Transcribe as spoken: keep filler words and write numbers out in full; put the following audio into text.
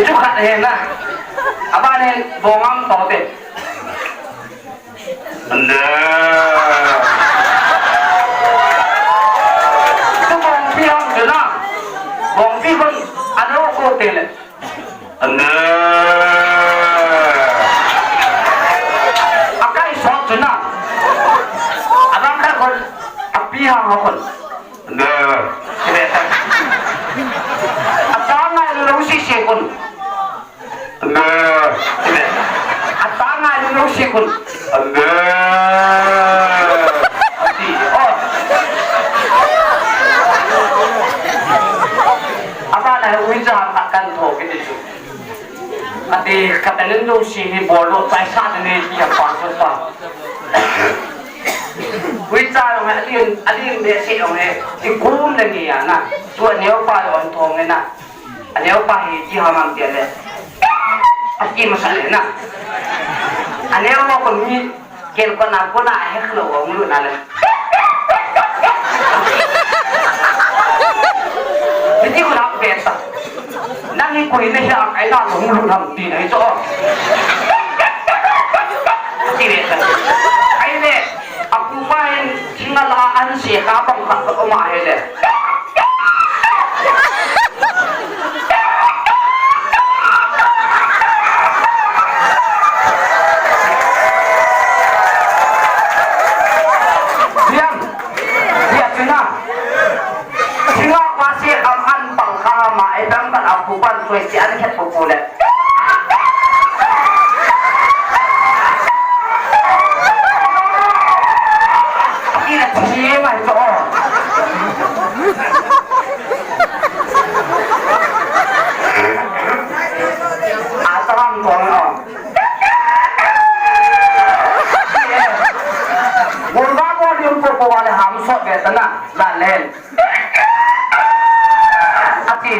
Chu khat ahi na. Aban hin bong ang to te. Ande. Tu bongpi ang chu na. Bongpi kon ano ko te le. Ande. Akai sot chu na. Abang ka kon api hang kon. Ande. Ate ngai lou sese kon. Ande. Ate ngai lou sese kon. Ande. Ati. Oh. Abana uicha akan tho kiti chu. Ati, katanin lou si hi bol lou, chai sa ni ki a pa so pa. Uicha lou he, adin, adin be si lou he, ti kum le ni ya na. Tu aneo pa lou an thong na. Aneo pa hi ti ha mam ti le. Ati masa le na. Aneo ko mi Kel kona kona hek lo ong lu na le. Ti kona peta. Nang hi koi ne hia kai na ong lu nam ti nai cho. Ti ve ta. Ai le. Apu pa hin thingala an se ka bang ka ma he le. Diam. Diam, Tina. Singa pasi am an pang kama, e dam kan apu pan sui si an khet pu pu le. Ina chi mai to. Ataram to no. Gurba ko lim ko ko wale ham so betana la len. Ati.